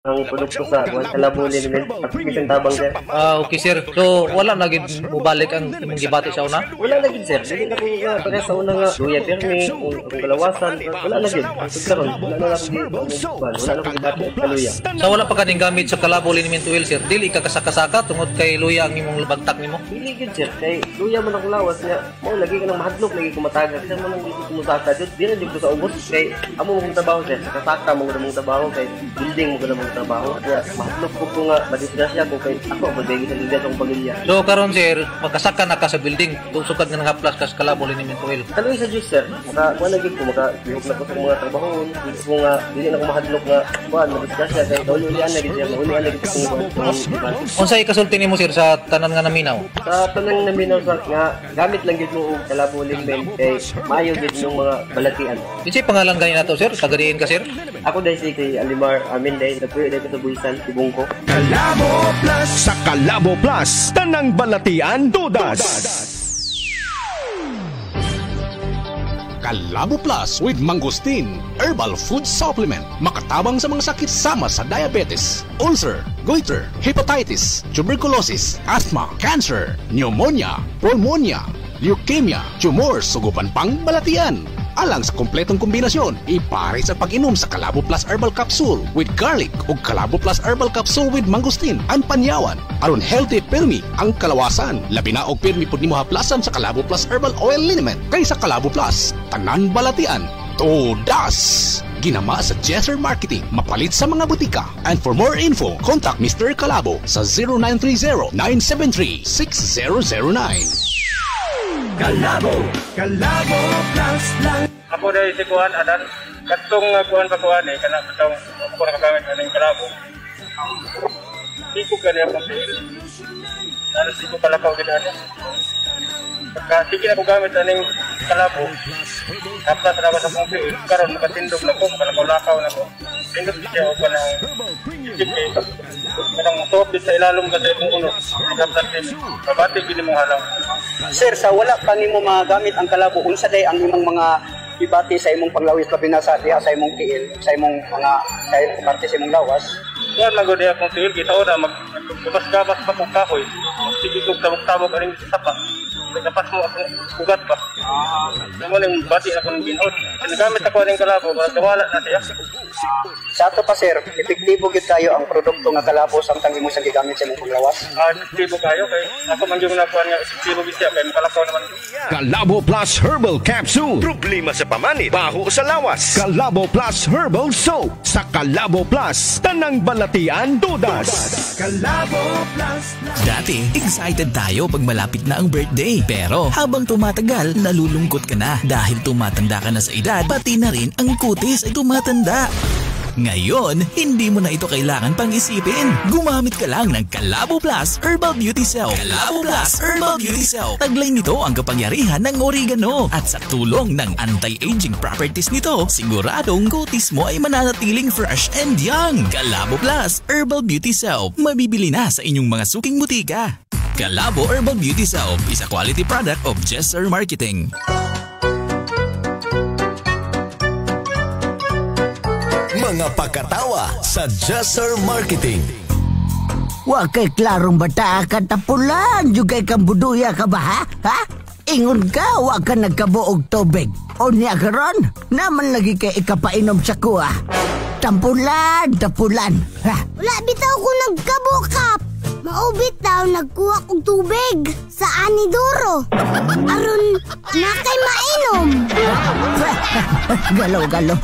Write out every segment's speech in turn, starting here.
Ang produkto sa kuan Kalabo liniment at bisan tabang, sir. Ah, okay, sir. So wala na gid mobalik ang imong gibati sa una? Wala na gid, sir. Dili na ko nga para sa una nga luya pirmi kung akong kalawasan, wala na gid. Hangtod karon wala na ako gi kuan, wala na ko gibati og kaluya. Sa wala pa kaning gamit sa Kalabo liniment oil, sir, dili ka kasakasaka tungod kay luya ang imong bagtak nimo? Dili gid, sir, kay luya man akong lawas nga mao lagi ka nang mahadlok lagi ko mataga. Kasi mo nang dili ko mosaka jud, dili jud ko sa ubos kay amo mong trabaho, sir. Kasaka mo gud mong trabaho kay building mo gud mong trabaho. Kaya mahadlok ko nga madisgrasya ko kay ako ang pagdayeg sa liga sa akong pamilya. So karon, sir, makasaka na ka sa building sukad nga nangaplas ka sa Kalabo liniment oil? Kaluoy sa Diyos, sir. Maka kuan na gyud ko, maka lihok na ko sa mga trabaho. Dili ko nga dili na ko mahadlok nga kuan madisgrasya kay kaulian na gid, sir. Naulian na gid ko kuan. Unsay ikasulti nimo, sir, sa tanan nga naminaw? Sa tanan naminaw sa nga gamit lang gid mo og Kalabo liniment kay maayo gid yung mga balatian. Unsay pangalan gani nato, sir? Taga diin ka, sir? Ako dahil si kay Alimar Amin dahil nagpuyo dahil ko sa Buisan, Tibungko. Kalabo Plus. Sa Kalabo Plus, tanang balatian tudas. Kalabo Plus with Mangosteen Herbal Food Supplement. Makatabang sa mga sakit sama sa diabetes, ulcer, goiter, hepatitis, tuberculosis, asthma, cancer, pneumonia, pulmonia, leukemia, tumor, sugupan pang balatian. Alang sa kompletong kombinasyon, ipare sa pag-inom sa Kalabo Plus Herbal Capsule with garlic o Kalabo Plus Herbal Capsule with mangosteen ang panyawan. Aron healthy pirmi ang kalawasan. Labi na og pirmi pud nimo haplasan sa Kalabo Plus Herbal Oil Liniment kaysa Kalabo Plus. Tanan balatian. Todas! Ginama sa Jesser Marketing. Mapalit sa mga butika. And for more info, contact Mr. Kalabo sa 0930-973-6009. Kalabo, Kalabo Plus lang. Ako dahil si Kuan Adan, katong kuan pa kuan eh, kana katong ako nakagamit aning Kalabo. Di ko gani akong tiil. Ano di ko kalakaw gid ani. Pagka sige na ko gamit aning Kalabo, haplas na ako sa akong tiil, karon makatindog na ko, makalakaw-lakaw na ko. Tindog siya og kanang sige, kanang musuot sa ilalom kasi akong ulo. Haplas din. Mabati gid imong halang. Sir, sa wala pa nimo magamit ang Kalabo, unsa day ang imong mga ibati sa imong panglawis labi na sa diha sa imong tiil, sa imong mga sa parte sa imong lawas? Kuan man gud akong tiil, kita ora mag gabas-gabas pa kong kahoy. Sige kog tabok-tabok aning sapa. Nagkapas mo akong ugat pa. Mo ning bati ako ng ginod. Ginagamit ako aning Kalabo, wala na siya. Sa ato pa, sir, epektibo gyud kayo ang produkto nga Kalabo samtang imo siyang gigamit sa imong panglawas? Ah, epektibo kayo kay ako man gyud nakuan nga epektibo gyud siya kay makalakaw naman. Kalabo Plus Herbal Capsule. Problema sa pamanit, baho sa lawas. Kalabo Plus Herbal Soap. Sa Kalabo Plus, tanang balatian tudas. Kalabo Plus. Dati, excited tayo pag malapit na ang birthday. Pero habang tumatagal, nalulungkot ka na dahil tumatanda ka na sa edad, pati na rin ang kutis ay tumatanda. Ngayon, hindi mo na ito kailangan pang isipin. Gumamit ka lang ng Kalabo Plus Herbal Beauty Soap. Kalabo Plus Herbal Beauty Soap. Taglay nito ang kapangyarihan ng oregano. At sa tulong ng anti-aging properties nito, siguradong kutis mo ay mananatiling fresh and young. Kalabo Plus Herbal Beauty Soap. Mabibili na sa inyong mga suking butika. Kalabo Herbal Beauty Soap is a quality product of Jesser Marketing. Mga pakatawa sa Jesser Marketing. Wa kay klarong bata ka tapulan, jugay kang buduya ka ba, ha? Ha? Ingon ka, wa ka nagkabuog tubig. O niya karon, naman lagi kay ikapainom sa kuha. Tampulan, tapulan. Ha? Wala bitaw ko nagkabukap. Maubit daw nagkuha kog tubig sa anidoro. Aron na kay mainom. Galaw, galaw.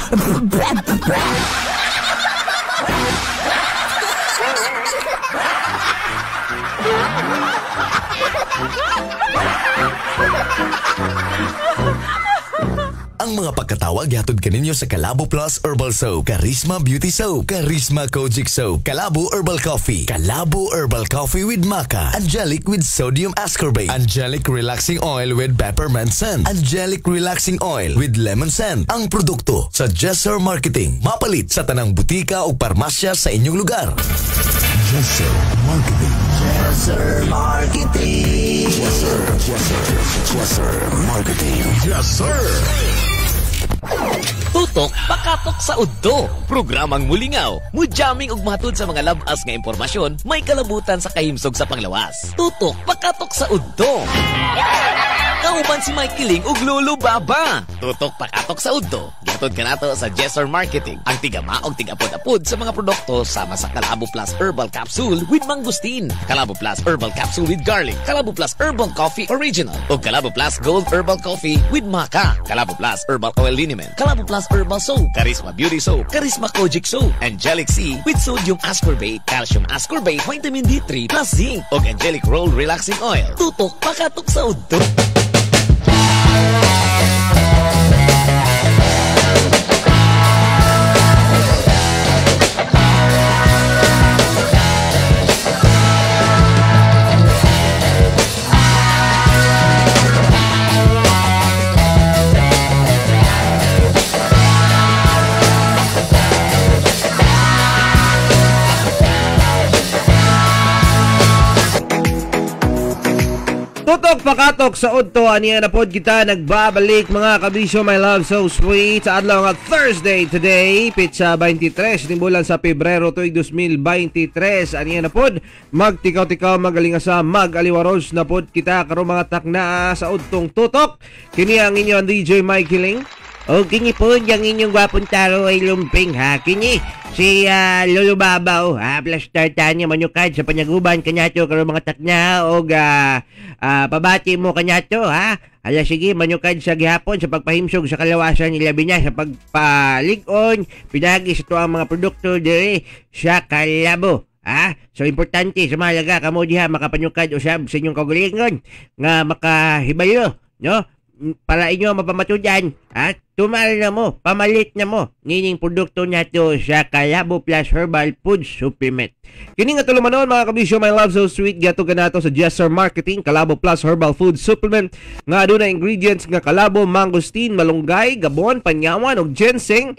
Ang mga pagkatawa gihatod kaninyo sa Kalabo Plus Herbal Soap, Charisma Beauty Soap, Charisma Kojic Soap, Kalabo Herbal Coffee, Kalabo Herbal Coffee with Maca, Angelic with Sodium Ascorbate, Angelic Relaxing Oil with Peppermint Scent, Angelic Relaxing Oil with Lemon Scent. Ang produkto sa Jesser Marketing. Mapalit sa tanang butika o parmasya sa inyong lugar. Jesser Marketing. Jesser Marketing. Jesser, Jesser, Jesser Marketing. Jesser. Tutok pakatok sa udto. Programang mulingaw, mujamming ug matud sa mga labas nga impormasyon may kalabutan sa kahimsog sa panglawas. Tutok pakatok sa udto. Kauban si Mike Kiling ug Lolo Baba. Tutok pakatok sa udto. Gihatod kanato sa Jessor Marketing, ang tigama og tigapod-apod sa mga produkto sama sa Kalabo Plus Herbal Capsule with Mangosteen, Kalabo Plus Herbal Capsule with Garlic, Kalabo Plus Herbal Coffee Original, ug Kalabo Plus Gold Herbal Coffee with Maca, Kalabo Plus Herbal Oil Liniment, Kalabo Plus Herbal Soap, Charisma Beauty Soap, Charisma Kojic Soap, Angelic C with Sodium Ascorbate, Calcium Ascorbate, Vitamin D3 plus Zinc, ug Angelic Roll Relaxing Oil. Tutok pakatok sa udto. Tutok pakatok sa udto, aniya na pod kita nagbabalik mga kabisyo, my love so sweet, sa adlaw nga Thursday today, pitsa 23 ning bulan sa Pebrero tuig 2023. Aniya na pod magtikaw-tikaw, magaling sa magaliwaros na pod kita karon mga takna sa udtong tutok. Kini ang inyong DJ Mike Hiling. O kini po ang inyong gwapong taro ay lumping ha. Kini si Lolo Babaw ha, plus tartanya manyukad sa panyaguban kanyato karon mga takna og pabati mo kanyato ha. Hala sige, manyukad sa gihapon sa pagpahimsog sa kalawasan ilabi niya sa pagpalig-on pinagi sa tuang mga produkto diri sa Kalabo. Ha? So importante sa mahalaga kamo diha makapanyukad usab sa inyong kaugalingon nga makahibalo, no? Para inyo mapamatudan, ha? Tumal na mo, pamalit na mo nining produkto nato sa Kalabo Plus Herbal Food Supplement. Kini nga tulumanon mga kabisyo, my love so sweet, gato kanato sa Jessor Marketing, Kalabo Plus Herbal Food Supplement nga aduna ingredients nga kalabo, mangosteen, malunggay, gabon, panyawan ug ginseng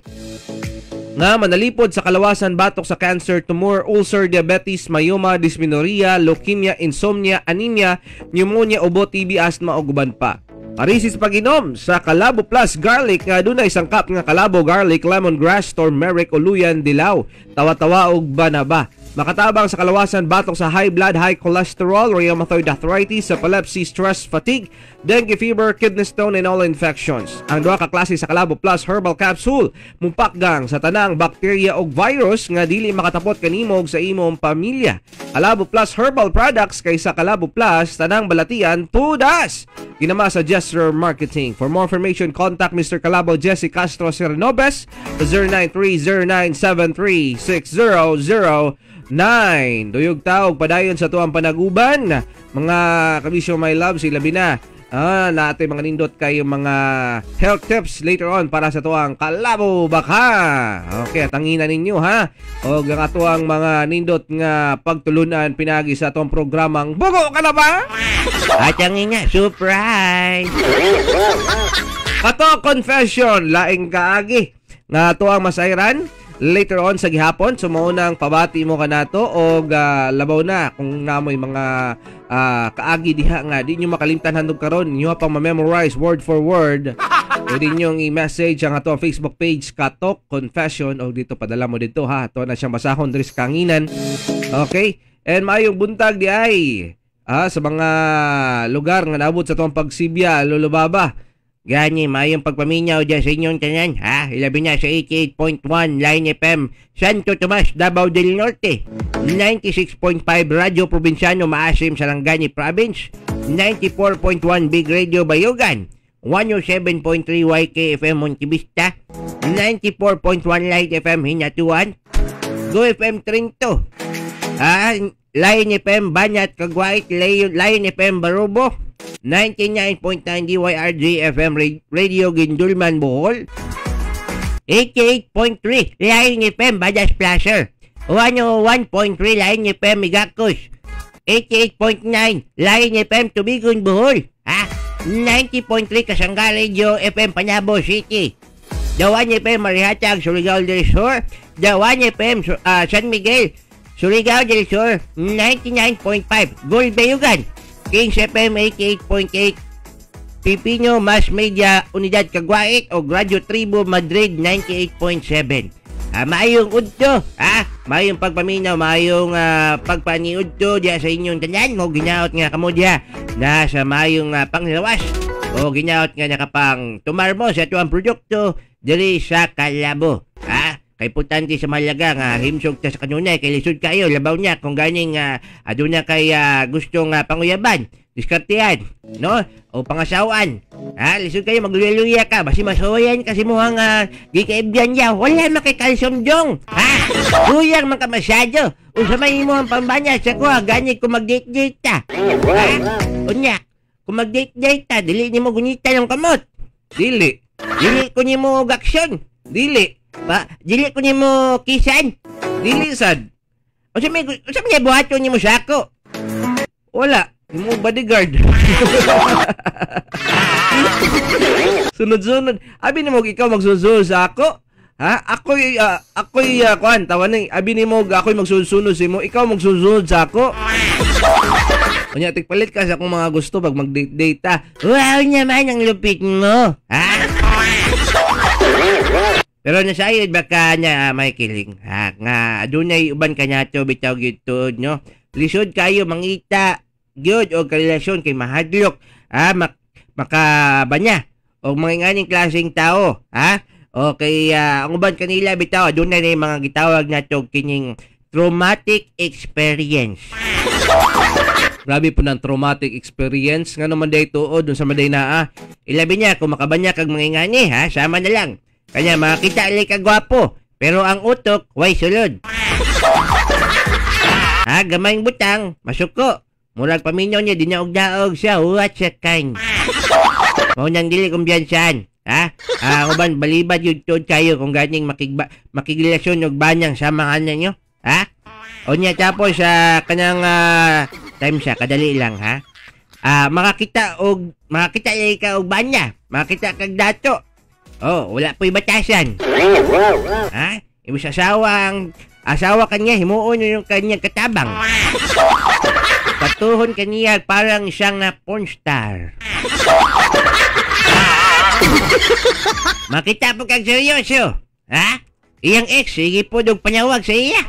nga manalipod sa kalawasan batok sa cancer, tumor, ulcer, diabetes, myoma, dysmenorrhea, leukemia, insomnia, anemia, pneumonia, ubo, TB, asthma ug uban pa. Parisis pag-inom sa Kalabo Plus Garlic nga adunay sangkap nga kalabo, garlic, lemongrass, turmeric, uluyan, dilaw, tawa-tawa ug banaba. Makatabang sa kalawasan batok sa high blood, high cholesterol, rheumatoid arthritis, epilepsy, stress, fatigue, dengue fever, kidney stone, and all infections. Ang duha ka klase sa Kalabo Plus Herbal Capsule mupakgang sa tanang bakterya ug virus nga dili makatapot kanimo sa imong pamilya. Kalabo Plus Herbal Products kaysa Kalabo Plus tanang balatian tudas. Ginama sa Jester Marketing. For more information, contact Mr. Kalabo Jesse Castro Sernobes sa 0930973600. 9. Duyog taog padayon sa tuang panaguban. Mga kabisyo, my love, sila bina. Natin mga nindot kayo mga health tips later on para sa tuang Kalabo Baka. Okay, tangina ninyo ha. O ang atuang mga nindot nga pagtulunan pinagi sa atong programang Bugo Ka Na Ba? At tangina, surprise! Kato confession, laing kaagi nga tuang masayran later on sa gihapon. So maunang pabati mo kanato og labaw na kung namoy mga kaagi diha nga di nyo makalimtan handog karon, nyo pang ma-memorize word for word. Pwede nyo i-message ang ato ang Facebook page Katok Confession og dito padala mo dito ha. Ato na siyang basahon diri sa kanginan. Okay? And maayong buntag di ay sa mga lugar nga naabot sa tuang pagsibya, Lolo Baba. Gani, mayong pagpaminyaw dyan sa inyong tanan, ha? Ilabi na sa 88.1 Line FM, Santo Tomas, Davao del Norte. 96.5 Radyo Probinsyano, Maasim, Sarangani Province. 94.1 Big Radio, Bayugan. 107.3 YKFM, Montevista. 94.1 Light FM, Hinatuan. Go FM, Trinto. Line FM, Banyat, Caguait. Line FM, Barubo. 99.9 DYRJ FM Radio Gindulman, Bohol. 88.3 Line FM Badas Placer. 101.3 Line FM Migacos. 88.9 Line FM Tubigon, Bohol. Ha? 90.3 Kasangga Radio FM Panabo City. The 1 FM Marihatag, Surigao del Sur. The 1 FM San Miguel, Surigao del Sur. 99.5 Gulbeyugan. Kings FM 88.8 Pipino Mass Media Unidad Kagwait o Radyo Tribo Madrid 98.7. Maayong udto, ha? Maayong pagpaminaw, maayong pagpaniudto diya sa inyong tanan mo ginaot nga kamo diya na sa maayong panglawas o ginaot nga nakapang tumarmo sa atuang produkto diri sa Kalabo. Ha? Kay importante sa mahalaga nga himsog ta sa kanunay kay lisod kayo labaw niya kung ganing aduna kay gustong panguyaban, diskartehan, no? O pangasawaan. Ha, lisod kayo magluya-luya ka basi masoyan kasi mo ang gikaibyan niya. Wala makikalsum dong. Ha? Kuyang man ka masyado. Unsa may imo ang pambanya sa kuha gani kung mag-date-date ta. Ha? Unya, kung mag-date-date ta dili nimo gunitan ang kamot. Dili. Dili ko nimo og aksyon. Dili. Pa, dili ko nimo kisan. Dili sad. Unsa may buhaton nimo sa ako? Wala. Imo bodyguard. Sunod-sunod. Abi nimo ikaw magsunod sa ako? Ha? Ako'y kuan tawa ni abi nimo ako'y magsunod sa imo, ikaw magsunod sa ako. Unya tigpalit ka sa akong mga gusto pag mag-date-date ta. Wow naman ang lupit mo. Ha? Pero nasayod baka niya may kiling. Ha, nga adunay uban kanato bitaw gyud tuod no. Lisod kayo mangita gyud og karelasyon kay mahadlok, ha, makabanya og mga nganing klaseng tao, ha? Okay, ang uban kanila bitaw adunay na mga gitawag nato kining traumatic experience. Grabe po ng traumatic experience ngano man day tuod unsa man day naa. Ilabi niya kung makabanya kag mga ingani, ha, sama na lang. Kanya makita alay ka gwapo, pero ang utok way sulod. Ha, gamayng butang, masuko. Murag paminaw niya dinaog-daog siya, what a kind. Mao nang dili kumbiyansahan, ha? Uban balibad yun tuod kayo kung ganing makigrelasyon og banyang sa mga ninyo, ha? O niya tapos kanang time siya kadali lang, ha? Makakita lay ka og banya, makakita kag dato. Oh, wala po'y batasan. Ha? Ibig asawa kanya himuon yung kanyang katabang. Patuhon kaniya parang siyang na porn star. Makita po kag seryoso. Ha? Iyang ex, sige po dog panawag sa iya.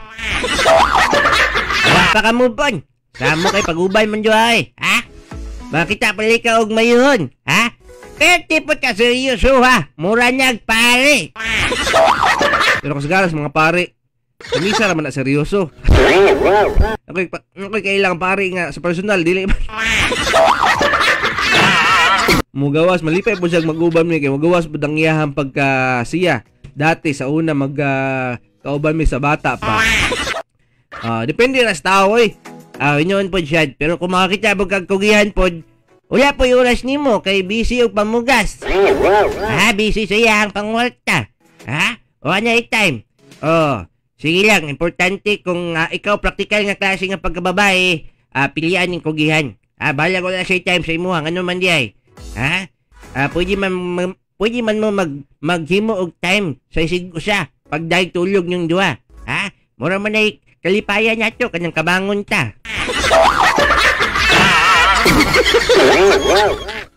Wa pa ka move on. Samo kay pag-ubay man duha eh. Ha? Makita pala ka og mayuhon. Ha? Pero tipo ka seryoso ha. Mura niyag pare. Pero kasagaran sa mga pare, kamisa raman na seryoso. Ako'y kailangan pare nga sa personal, dili man. Mugawas, malipay po siya mag-uban mi kay mugawas po ang iyahang pagka siya. Dati sa una mag kauban mi sa bata pa. Depende na sa tao eh. Inyon po siya. Pero kung makakita mo kag kugihan po, wala po yung oras nimo kay busy og pamugas. Ha, busy sa iyang pangwarta. Ha? O ano time? Oh, sige lang, importante kung ikaw praktikal nga klase nga pagkababae, pilian ning kugihan. Bahala ko na sa time sa imuha, ano man di ay. Ha? Pwede man mo maghimo og time sa isig usa pagdayeg tulog nyong duha. Ha? Mura man ay kalipayan nato kanang kabangon ta.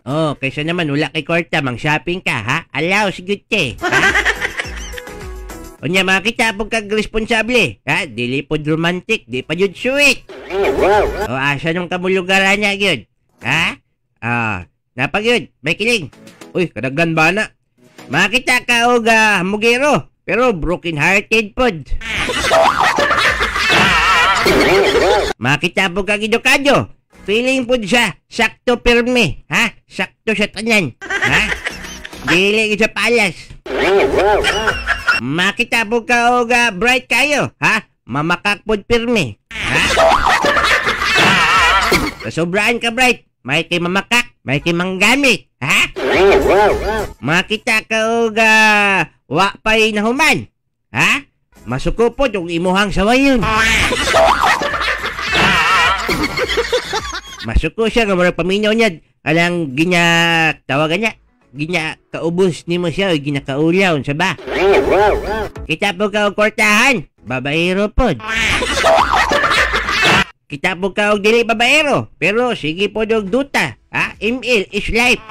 Oh, kaysa naman wala kay kwarta, mang shopping ka, ha? Alaw, sige, ha? Unya, makita po kag responsable, ha? Dili po romantic, di pa jud sweet. O, asa nung kamulugaran niya, gyud? Ha? Napagyud, may kiling. Uy, kadaghan ba na? Makita ka og hamugero, pero broken hearted pod. Makita po kag edukado. Feeling po siya, sakto pirmi, ha? Sakto sa tanan, ha? Dili sa palas. Makita po ka og bright kayo, ha? Mamakak po pirmi, ha? Kasobraan ka bright, may kay mamakak, may kay manggamit, ha? Makita ka og wa pa'y nahuman, ha? Masuko po yung imuhang sawayon. Masuko siya nga murag paminaw niya. Alang ginya tawagan niya. Ginya kaubos nimo siya o ginya kaulaw sa ba. Kita po ka og kwartahan, babaero pod. Kita po ka og dili babaero, pero sige po og duta. Ha? ML is life.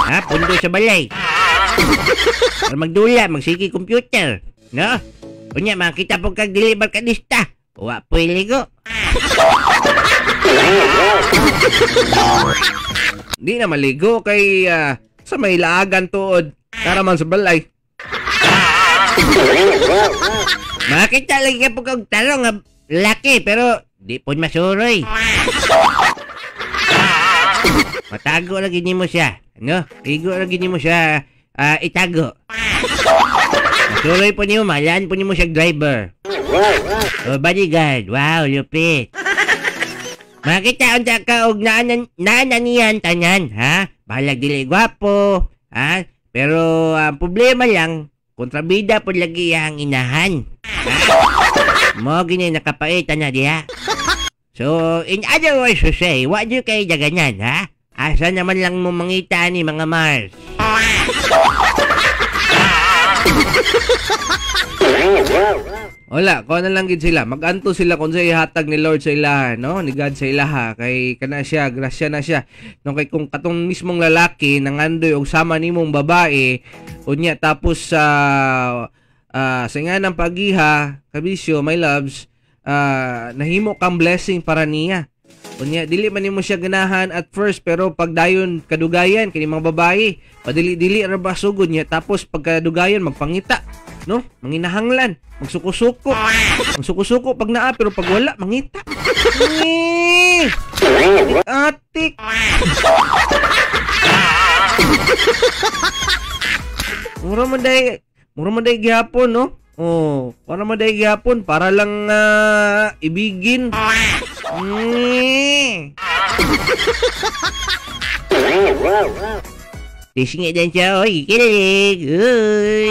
Ha? Pundo sa balay. Para magdula, magsige computer. No? Unya, makita po kag dili barkadista. Wa po'y ligo. Di na maligo kay sa may laagan tuod. Tara man sa balay. Makita lagi ka po kag tarong nga laki, pero di po masuroy. Matago lagi nimo siya, no? Igo lagi nimo siya itago. Masuroy po nimo, mahalaan po nimo siya driver. O bodyguard, wow, lupit. Makita unta ka og naananiyan tanan, ha? Bahalag dili gwapo, ha? Pero ang problema lang, kontrabida po lagi ang inahan. Ha? Mo gini nakapaitan na diha. So, in other words to say, wa jud kay daganyan, ha? Asa naman lang mo mangita ni mga Mars. Wala, kuha na lang gid sila. Maganto sila kung sa ihatag ni Lord sa ilaha, no? Ni God sa ilaha. Kay kana siya, grasya na siya. No, kay kung katong mismong lalaki nangandoy og sama nimong babae, unya tapos sa sa nga ng pagiha, kabisyo, my loves, nahimo kang blessing para niya. Unya dili man nimo siya ganahan at first, pero pagdayon kadugayan kini mga babae, padili-dili ra ba sugod niya, tapos pagkadugayan magpangita, no? Manginahanglan, magsuko-suko. Magsuko-suko pag naa, pero pag wala mangita. Atik. Mura man day gihapon, no? Oh, para man day gihapon para lang ibigin. Tisingi din siya, oy, kilig. Uy.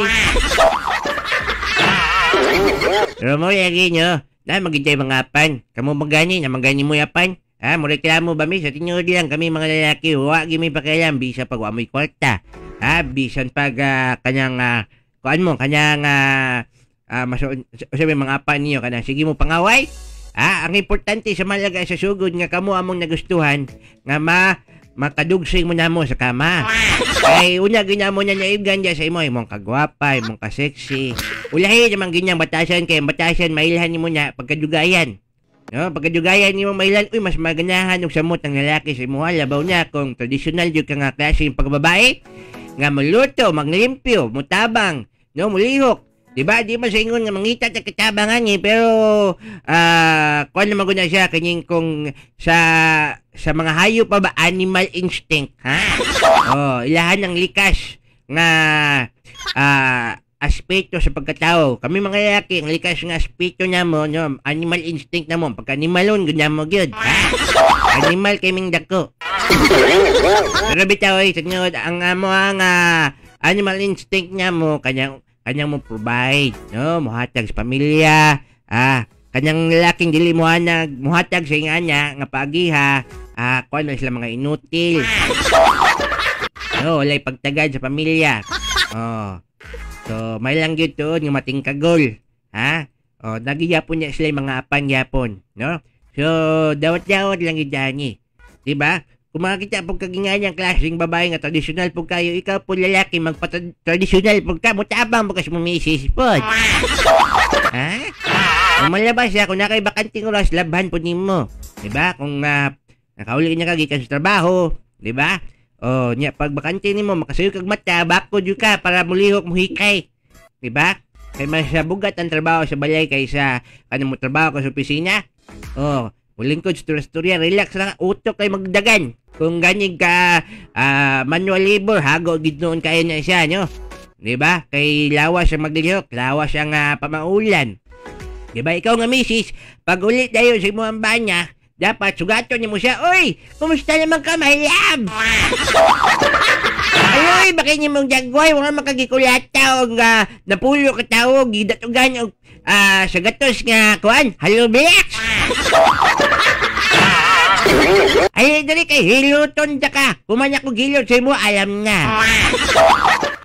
Pero mo lagi nyo, na magintay mga apan. Kamu magani, na magani mo yapan. Ha, mo reklamo ba mi? Sa tinuod lang kami mga lalaki, wa gi mi pakialam bisa pag wa mo'y kwarta. Ha, bisan pag kanyang kuan mo, kanyang sabi mga apan niyo kana sige mo pangaway. Ha, ang importante sa malaga sa sugod nga kamo among nagustuhan nga makadugsing mo na mo sa kama. Kay una ginamo na naibgan dya sa imo, imong kagwapa, imong ka-sexy. Ulahi naman ganyang batasan kay batasan mailhan nimo na pagkadugayan. No, pagkadugayan nimo mailhan, uy mas maganahan og samot ang lalaki sa imo, labaw na kung tradisyonal jud ka nga klase ng pagbabae nga muluto, maglimpyo, mutabang, no, mulihok. Diba? Di ba sa ingon nga mangita ta katabangan eh, pero kuan naman guna siya kining kung sa mga hayop pa ba, animal instinct, ha? Oh, ilahan ang likas nga aspeto sa pagkatao. Kami mga lalaki, ang likas nga aspeto namo, no, animal instinct namo, pagka animalon gud namo gyud, ha? Animal kay ming dako. Pero bitaw ay sa ang amo ang animal instinct namo kanyang mo provide, no, muhatag sa pamilya, kanyang lalaking dili mo anag muhatag sa ingana nga pagiha, kuan na sila mga inutil. No, walay pagtagad sa pamilya. Oh. So, may lang gyud tuod nga matingkagol, ha? Oh, nagiyapon niya sila mga apan gyapon, no? So, dawat-dawat lang gyud ani. Di ba? Kung makakita po kagingan klaseng babae nga tradisyonal po kayo, ikaw po lalaki, magpa-tradisyonal po ka, mutabang po kasi mumisis po. Ha? Kung malabas siya, kung nakay bakanting oras, labhan po nimo. Diba? Kung nakauli niya ka, gikan sa trabaho, diba? O, niya, pag bakante nimo, makasayo kag mata, bako dyan ka para mulihok, muhikay. Diba? Kaya mas bugat ang trabaho sa balay kaysa kanang mo trabaho ka sa opisina. O, mulingkod sa turya, relax lang, utok kay magdagan. Kung ganyan ka manual labor, hago gid noon kayo na siya, no? Diba? Kay lawas ang maglihok, lawas ang pamaulan. Diba? Ikaw nga misis, pag ulit dayon sa imong banya, dapat sugaton niyo mo siya, uy! Kumusta naman ka, my love? Ay, bakit niyo mong jagway? Wala makagikulata o napulo ka tao, gidatugan o sa gatos nga, kuan, hello, blacks! Ay, dali kay hiluton ta ka. Kuman ako gilot sa imo, alam na.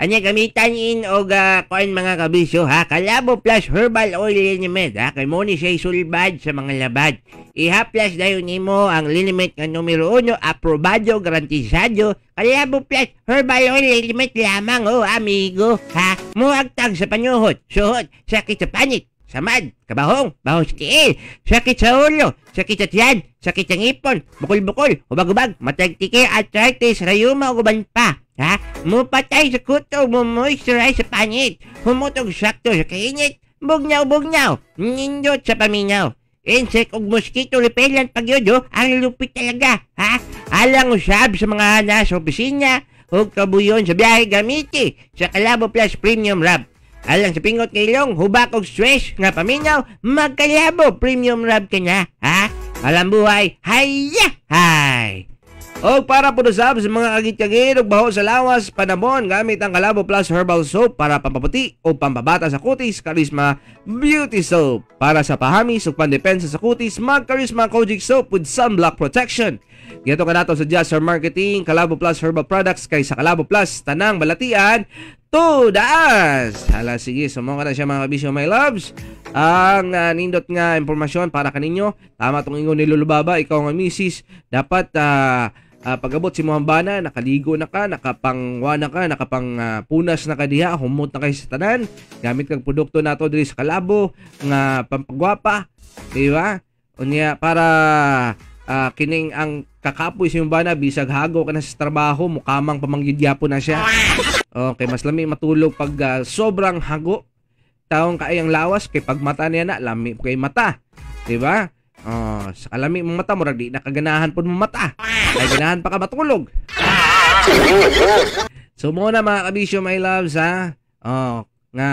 Anya gamitan in og kuan mga kabisyo ha, Kalabo Plus Herbal Oil Liniment ha, kay mo ni siya sulbad sa mga labad. Ihaplas dayon nimo ang liniment nga numero 1, aprobado, garantisado, Kalabo Plus Herbal Oil Liniment lamang, oh amigo ha. Muagtag sa panyuhot, suhot, sakit sa panit, samad, kabahong, bahong sa tiil, sakit sa ulo, sakit sa tiyan, sakit sa ngipon, bukol-bukol, hubag-hubag, matagtiki, arthritis, rayuma, ug uban pa. Ha? Mupatay sa kuto, mo-moisturize sa panit, humutog sakto sa kainit, bugnaw-bugnaw, nindot sa paminaw. Insect ug mosquito repellent pag yun, oh, ang lupit talaga, ha? Alang usab sa mga nasa opisina, ug kabuyon sa biyahe gamiti sa Kalabo Plus Premium Rub. Alang sa pingot ng ilong, hubak og stress nga paminaw, magkalabo Premium Rub ka na, ha? Alam buhay, hayya, hay! Og para po usab sa mga kagit-kagit ug baho sa lawas, panamon gamit ang Kalabo Plus Herbal Soap para pampaputi o pampabata sa kutis, Charisma Beauty Soap. Para sa pahamis ug pandepensa sa kutis, mag Charisma Kojic Soap with sunblock protection. Giadto ka nato sa Jasser Marketing, Kalabo Plus Herbal Products, kay sa Kalabo Plus, tanang balatian, tudas! Hala, sige, sumuka na siya mga kabisyo, my loves. Ang nindot nga impormasyon para kaninyo. Tama tong ingon ni Lolo Baba, ikaw nga misis, dapat pagabot si Muhambana, nakaligo na ka, nakapangwa na ka, nakapangpunas na ka diha, humot na kayo sa tanan, gamit kag produkto nato diri sa Kalabo nga pampagwapa, di ba? Unya para kining ang kakapoy si Muhambana, bisag hago ka na sa trabaho, mukamang pamanggid gyapon na siya. Okay, mas lami matulog pag sobrang hago. Taong kaay ang lawas kay pag mata niya na lami kay mata, di ba? Oh, sa kalami mong mata murag di nakaganahan pud mo mata. Ay ganahan pa ka matulog. So mo na mga kabisyo, my loves ha. Oh, nga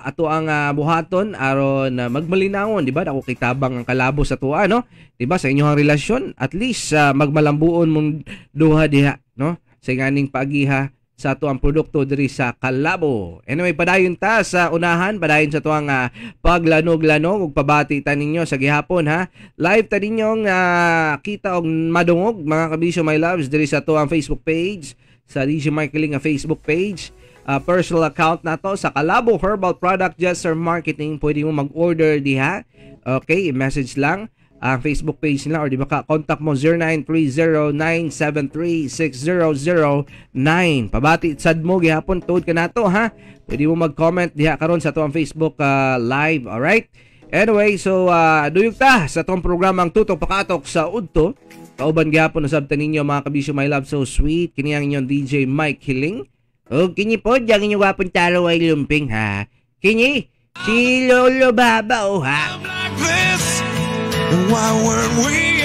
ato ang buhaton aron magmalinawon, di ba? Dako kitabang ang Kalabo sa tuwa, no? Di ba sa inyong relasyon, at least magmalambuon mong duha diha, no? Sa nganing paagiha sa ato ang produkto diri sa Kalabo. Anyway, padayon ta sa unahan, padayon sa tuang paglanog-lanog ug pabati ta ninyo sa gihapon ha. Live ta ninyong kita og madungog mga kabisyo, my loves, diri sa tuang Facebook page, sa DJ Mike Hiling nga Facebook page, personal account nato sa Kalabo Herbal Product Jester Marketing. Pwede mo mag-order diha. Okay, i-message lang ang Facebook page nila or di ba ka contact mo 0930-973-6009. Pabati sad mo gihapon tuod ka nato ha. Pwede mo mag-comment diha karon sa tuang Facebook live, alright? Anyway, so duyog ta sa tuang programang Tutok Pakatok sa Udto. Kauban gihapon usab ta ninyo mga kabisyo, my love so sweet. Kini ang inyong DJ Mike Hiling. Og kini pod ang inyong gwapong taro ay lumping ha. Kini si Lolo Baba oh ha. Why weren't we